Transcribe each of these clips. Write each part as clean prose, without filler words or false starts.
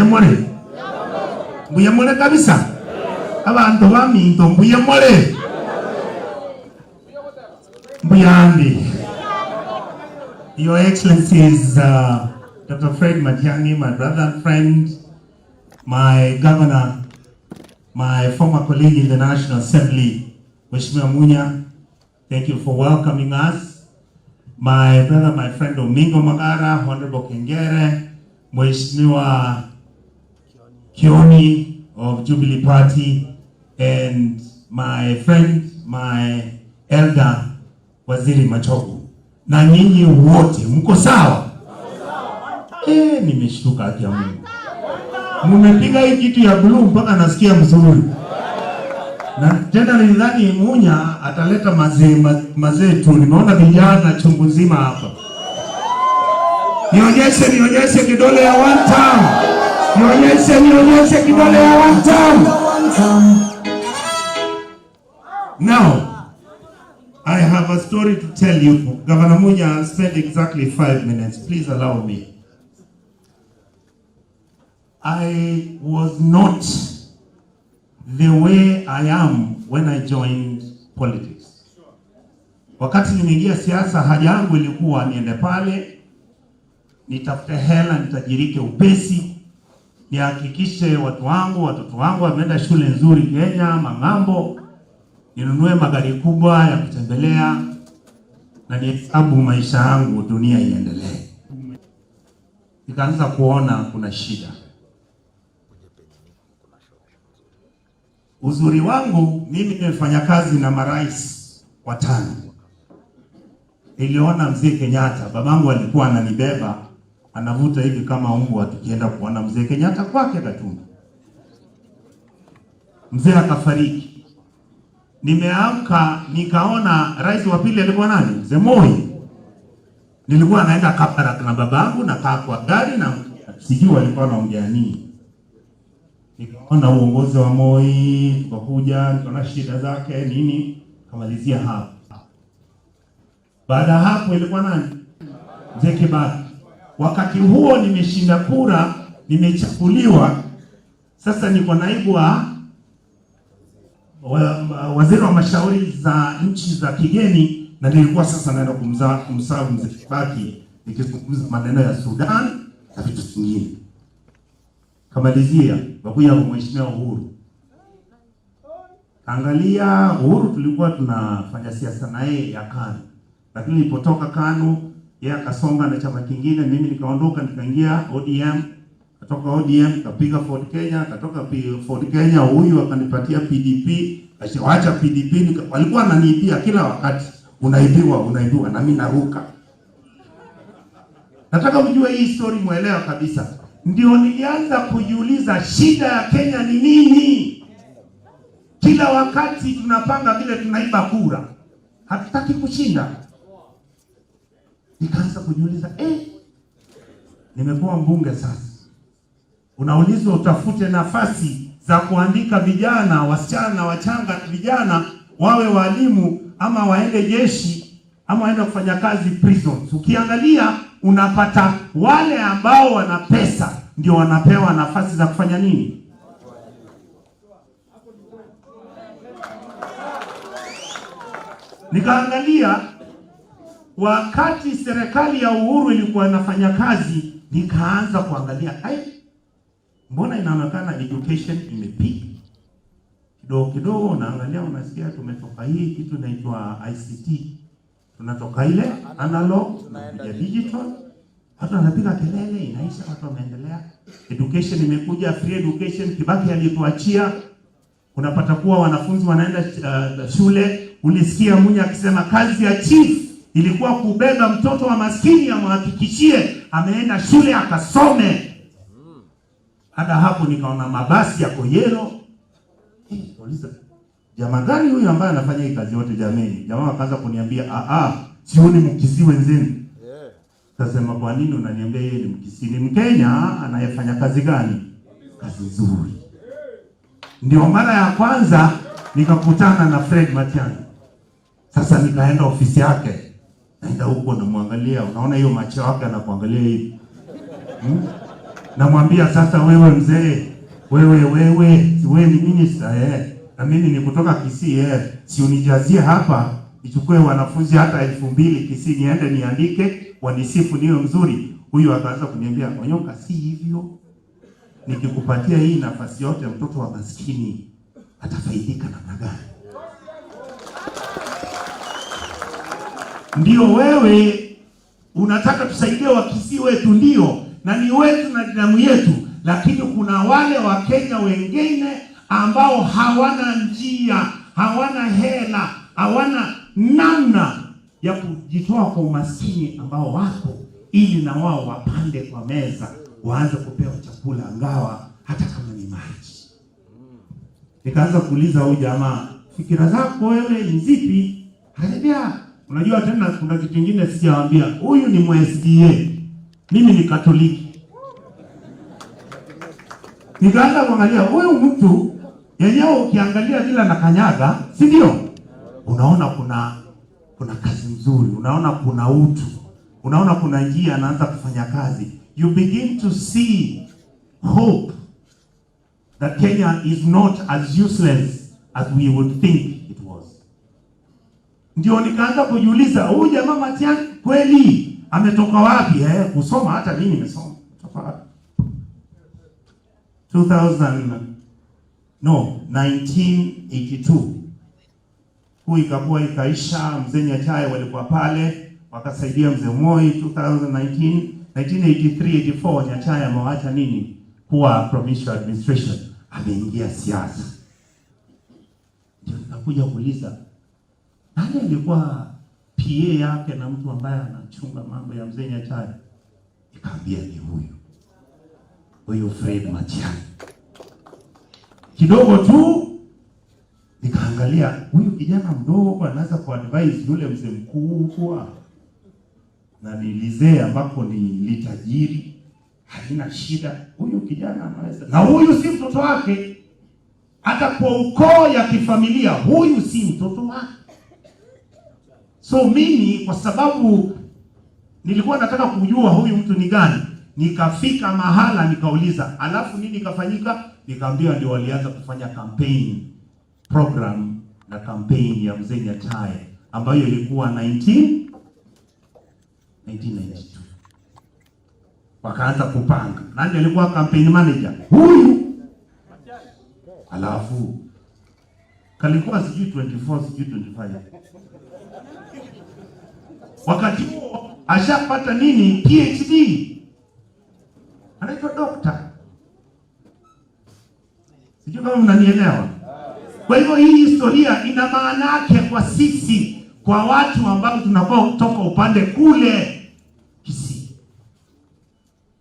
Mbuyamore. Mbuyamore kabisa. Abantu baminto mbuyamore. Mbuyandi. Your Excellencies, Dr. Fred Matiang'i, my brother and friend, my governor, my former colleague in the National Assembly, Mheshimiwa Munya, thank you for welcoming us. My brother, my friend Omingo Magara, Honorable Kengere, Mheshimiwa Kioni of Jubilee Party, and my friend, my elder, Waziri Machogu. Na nyinyi wote mko sawa? Nimeshtuka haki ya Mungu. Mumepiga hii kitu ya blue mpaka nasikia mzuri. Na tena nilidhani Munya ataleta mazee mazee tu. Nimeona vijana chungu nzima hapa. Nionyeshe, nionyeshe kidole ya one time. Nionyeshe, nionyeshe kidole ya one time. Now, I have a story to tell you. Governor Munya, I'll spend exactly 5 minutes. Please allow me. I was not the way I am when I joined politics. Wakati nimeingia siasa, haja yangu ilikuwa niende pale nitafute hela, nitajirike upesi, nihakikishe watu wangu, watoto wangu wameenda shule nzuri Kenya, mang'ambo, ninunue magari kubwa ya kutembelea na nihesabu maisha yangu, dunia iendelee. Nikaanza kuona kuna shida. Uzuri wangu mimi nimefanya kazi na marais watano. Niliona mzee Kenyatta, babangu alikuwa ananibeba anavuta hivi kama mbwa, tukienda kuona mzee Kenyatta kwake Gatundu. Mzee akafariki. Nimeamka nikaona rais wa pili alikuwa nani? Mzee Moi. Nilikuwa naenda Kabarak na babangu, nakaa kwa gari na sijui walikuwa wanaongea nini. Nikaona uongozi wa Moi, tukakuja, nikaona shida zake nini, kamalizia hapo. Baada ya hapo ilikuwa nani? Mzee Kibaki. Wakati huo nimeshinda kura, nimechaguliwa. Sasa niko naibu wa waziri wa mashauri za nchi za kigeni, na nilikuwa sasa naenda kumsaa mzee Kibaki nikizungumza maneno ya Sudan na vitu vingine. Kamalizia wakuja kwa Mheshimiwa Uhuru. Angalia Uhuru, tulikuwa tunafanya siasa na yeye ya KANU, lakini nilipotoka KANU yeye akasonga na chama kingine, mimi nikaondoka nikaingia ODM. Katoka ODM kapiga Ford Kenya, katoka Ford Kenya huyu akanipatia PDP, akaacha PDP walikuwa wananiibia kila wakati, unaibiwa unaibiwa, na mimi naruka. Nataka mjue hii story, muelewa kabisa. Ndio nilianza kujiuliza shida ya Kenya ni nini? Kila wakati tunapanga vile tunaiba kura, hatutaki kushinda. Nikaanza kujiuliza, nimekuwa mbunge sasa, unaulizwa utafute nafasi za kuandika vijana, wasichana wachanga, vijana wawe walimu ama waende jeshi ama waende kufanya kazi prisons. Ukiangalia unapata wale ambao wana pesa ndio wanapewa nafasi za kufanya nini? Nikaangalia wakati serikali ya Uhuru ilikuwa inafanya kazi, nikaanza kuangalia, ai, mbona inaonekana education imepiga kidogo kidogo. Unaangalia unasikia tumetoka hii kitu inaitwa ICT, tunatoka ile analog tunakuja digital, watu wanapiga kelele, inaisha, watu wameendelea. Education imekuja, free education Kibaki alituachia. Unapata kuwa wanafunzi wanaenda shule. Ulisikia Munya akisema kazi ya chief ilikuwa kubeba mtoto wa maskini amhakikishie ameenda shule akasome. Hata hapo nikaona mabasi yako yellow. Kauliza jamaa gani huyu ambaye anafanya hii kazi yote jameni? Jamaa akaanza kuniambia sioni Mkisii wenzenu. Kasema kwa nini unaniambia yeye ni Mkisii? Ni Mkenya anayefanya kazi gani? Kazi nzuri. Ndio mara ya kwanza nikakutana na Fred Matiang'i. Sasa nikaenda ofisi yake, naenda huko namwangalia, unaona hiyo macho yake anakuangalia hivi. Namwambia sasa, wewe mzee, wewe wewe, si wewe ni minister eh, na mimi ni kutoka Kisii eh, si unijazie hapa nichukue wanafunzi hata 2000 Kisii niende niandike, wanisifu niwe mzuri. Huyu akaanza kuniambia, Onyonka, si hivyo, nikikupatia hii nafasi yote, mtoto wa maskini atafaidika namna gani? Ndio wewe unataka tusaidie Wakisii wetu, ndio, na ni wetu na damu yetu, lakini kuna wale Wakenya wengine ambao hawana njia, hawana hela, hawana namna ya kujitoa kwa umaskini ambao wako, ili na wao wapande kwa meza, waanze kupewa chakula ngawa hata kama ni maji. Nikaanza kuuliza huyu jamaa, fikira zako wewe ni zipi? Akaniambia, unajua tena kuna kitu kingine sijawaambia, huyu ni MSDA, mimi ni Katoliki. Nikaanza kuangalia huyu mtu yenyewe, ukiangalia vile na kanyaga, si ndio? Unaona kuna kazi nzuri, unaona kuna utu, unaona kuna njia anaanza kufanya kazi. You begin to see hope that Kenya is not as useless as we would think it was. Ndio nikaanza kujiuliza, huyu jamaa Matiang'i kweli ametoka wapi? Kusoma hata mimi nimesoma. Kutoka wapi? 2000 no 1982 huu ikakuwa ikaisha. Mzee Nyachae walikuwa pale wakasaidia mzee Moi. 2019 1983 84 Nyachae amewacha nini kuwa provincial administration, ameingia siasa. Ndio nikakuja kuuliza nani alikuwa PA yake na mtu ambaye anachunga mambo ya mzee Nyachae, nikaambia ni huyu Fred Matiang'i. Kidogo tu nikaangalia huyu kijana mdogo anaweza kuadvise yule mzee mkubwa, na nilizee ambako ni litajiri, haina shida. Huyu kijana anaweza, na huyu si mtoto wake, hata kwa ukoo ya kifamilia huyu si mtoto wake. So mimi kwa sababu nilikuwa nataka kujua huyu mtu ni gani, nikafika mahala nikauliza, alafu nini kafanyika? Nikaambiwa ndio walianza kufanya campaign program na campaign ya mzee Nyachae ambayo ilikuwa 1992. Wakaanza kupanga nani alikuwa campaign manager huyu, alafu kalikuwa sijui 24 sijui 25 wakati huo ashapata nini PhD, anaitwa doctor. Sijui kama mnanielewa. Kwa hivyo hii historia ina maana yake kwa sisi, kwa watu ambao tunakuwa kutoka upande kule Kisii.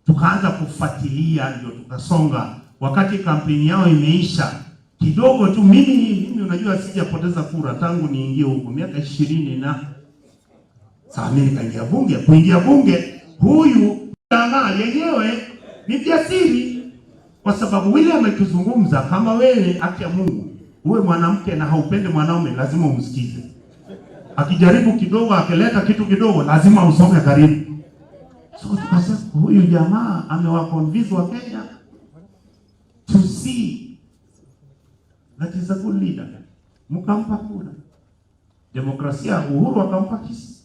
Tukaanza kufuatilia, ndio tukasonga. Wakati kampeni yao imeisha kidogo tu, mimi unajua sijapoteza kura tangu niingie huko miaka 20 na sasa mimi nikaingia bunge. Kuingia bunge, huyu jamaa yenyewe ni jasiri, kwa sababu William akizungumza, kama wewe haki ya Mungu uwe mwanamke na haupende mwanaume, lazima umsikize. Akijaribu kidogo, akileta kitu kidogo, lazima usonge karibu. So tukasema huyu jamaa amewaconvince wa Kenya to see that is a good leader, mkampa kura. Demokrasia, Uhuru akampa kisi.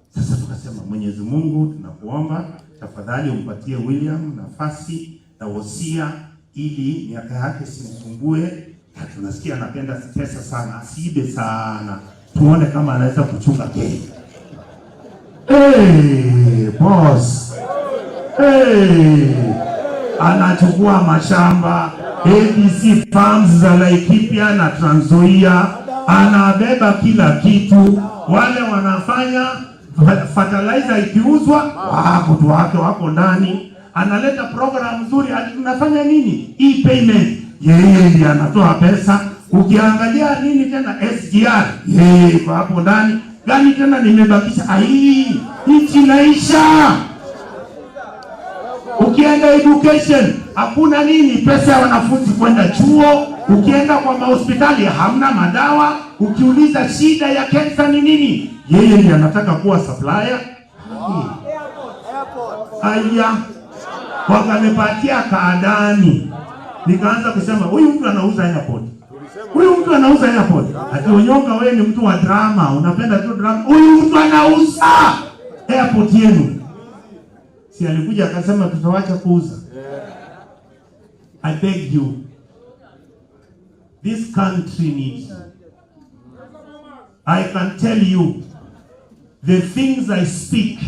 Sasa tukasema Mwenyezi Mungu, tunakuomba tafadhali umpatie William nafasi na wosia, ili miaka yake simsumbue, na tunasikia anapenda pesa sana, asiibe sana, tuone kama anaweza kuchunga Kenya. Hey, boss. Hey, anachukua mashamba ABC Farms za Laikipia na Trans Nzoia, anabeba kila kitu. Wale wanafanya fertilizer ikiuzwa, wako tu wake wako ndani. Analeta program nzuri, ati tunafanya nini? E-payment, yeye ndiye anatoa pesa. Ukiangalia nini tena SGR, yeye iko hapo ndani. Gani tena nimebakisha? Ai, nchi inaisha. Ukienda education hakuna nini, pesa ya wanafunzi kwenda chuo. Ukienda kwa mahospitali hamna madawa. Ukiuliza shida ya kansa ni nini, yeye ndiye anataka kuwa supplier. Aya, Wakanipatia kaadani, nikaanza kusema huyu mtu anauza airport, huyu mtu anauza airport. Ati Onyonka, wewe ni mtu wa drama, unapenda tu drama. Huyu mtu anauza airport yenu. Si alikuja akasema tutawacha kuuza. I beg you, this country needs you. I can tell you the things I speak,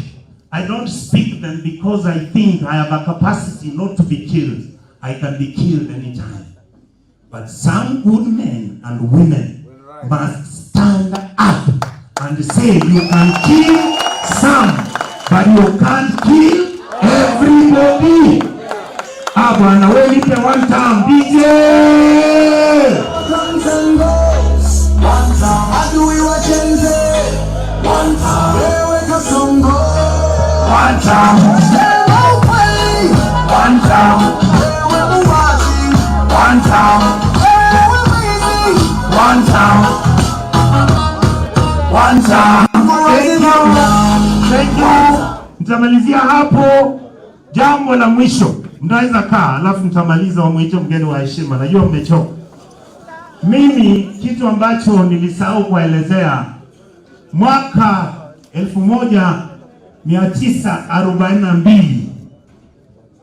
I don't speak them because I think I have a capacity not to be killed. I can be killed anytime. But some good men and women must stand up and say you can kill some, but you can't kill everybody. Ah, bwana, wewe nipe one time DJ. Comes and goes. One time. Adui wa Gen Z. One time. Wewe Kasongo. One time, Sema ukweli. One time, Wewe muuaji. One time, Wewe mwizi. One time, one time. Thank you. Thank you. Nitamalizia hapo. Jambo la mwisho, mnaweza kaa, alafu nitamaliza, wamwite mgeni wa heshima. Najua mmechoka. Mimi kitu ambacho nilisahau kuelezea, mwaka 1942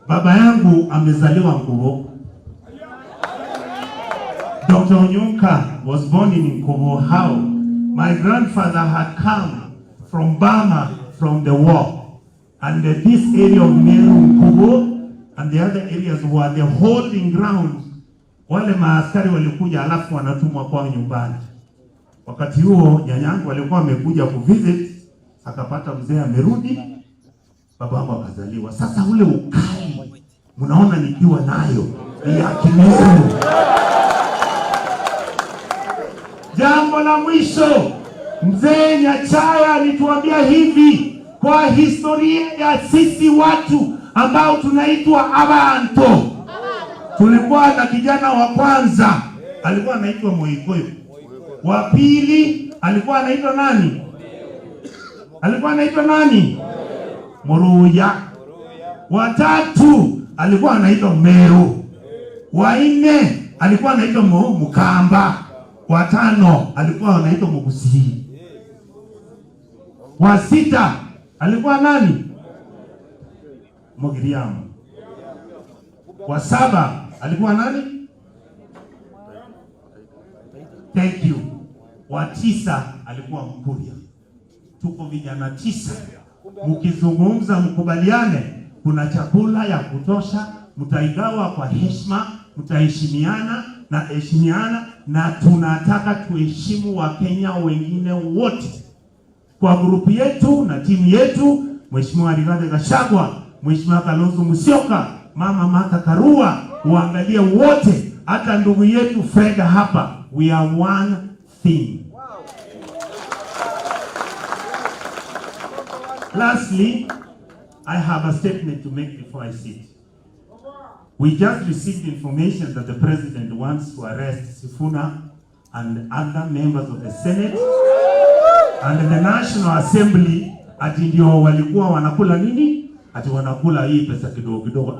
baba yangu amezaliwa Nkubo. Dr. Onyonka was born in Nkubo. How? My grandfather had come from Burma from the war. And this area of Meru, Nkubo, and the other areas were the holding ground. Wale maaskari walikuja alafu wanatumwa kwao nyumbani. Wakati huo nyanyangu alikuwa amekuja kuvisit, akapata mzee amerudi, babangu akazaliwa. Sasa ule ukali mnaona nikiwa nayo ni ya Kimeru. Jambo la mwisho, mzee Nyachaya alituambia hivi, kwa historia ya sisi watu ambao tunaitwa Abantu, tulikuwa na kijana wa kwanza alikuwa anaitwa Moikoyo, wa pili alikuwa anaitwa nani? Alikuwa anaitwa nani? Moruya. Watatu alikuwa anaitwa Meru, wa nne alikuwa anaitwa Mukamba, wa tano alikuwa anaitwa Mugusii, wa sita alikuwa nani? Mogiriamu, wa saba alikuwa nani? Thank you. Wa tisa alikuwa Mkuria. Tuko vijana 9. Mkizungumza mkubaliane, kuna chakula ya kutosha, mtaigawa kwa heshima, mtaheshimiana na heshimiana, na tunataka tuheshimu Wakenya wengine wote kwa grupu yetu na timu yetu, Mheshimiwa Rigathi Gachagua, Mheshimiwa Kalonzo Musyoka, Mama Martha Karua, uangalie wote, hata ndugu yetu Fred hapa, we are one thing. Lastly, I have a statement to make before I sit. We just received information that the president wants to arrest Sifuna and other members of the Senate and the National Assembly, ati ndio walikuwa wanakula nini? Ati wanakula hii pesa kidogo kidogo.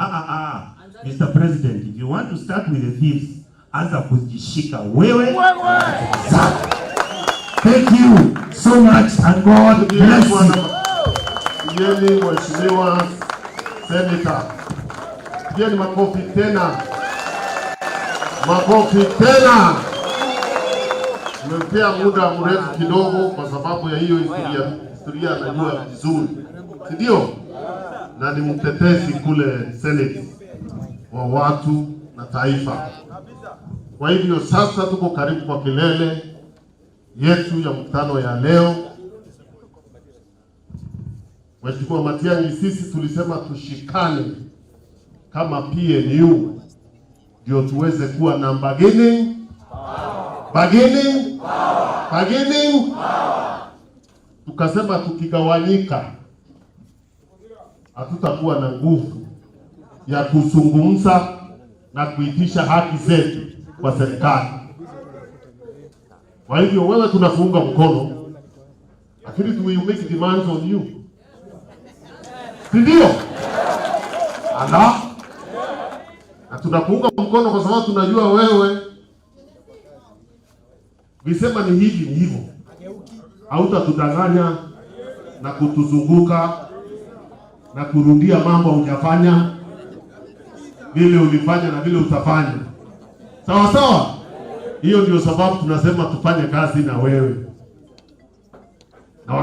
Mr. President, if you want to start with the thieves, anza kujishika wewe. Thank you so much and God bless you. Pigeni Mheshimiwa Senator. Pigeni makofi tena. Makofi tena. Nimempea muda mrefu kidogo kwa sababu ya hiyo historia, historia anajua vizuri, si ndio? Na ni mtetezi kule Senate wa watu na taifa. Kwa hivyo sasa tuko karibu kwa kilele yetu ya mkutano ya leo. Mheshimiwa Matiang'i, sisi tulisema tushikane kama PNU ndio tuweze kuwa na bargaining, bargaining, bargaining. Tukasema tukigawanyika hatutakuwa na nguvu ya kuzungumza na kuitisha haki zetu kwa serikali. Kwa hivyo wewe tunakuunga mkono, lakini we make demands on you, si ndio? Ala, na tunakuunga mkono kwa sababu tunajua wewe ukisema ni hivi ni hivyo, hautatudanganya na kutuzunguka na kurudia mambo hujafanya vile ulifanya na vile utafanya. Sawa sawa. Hiyo ndio sababu tunasema tufanye kazi na wewe.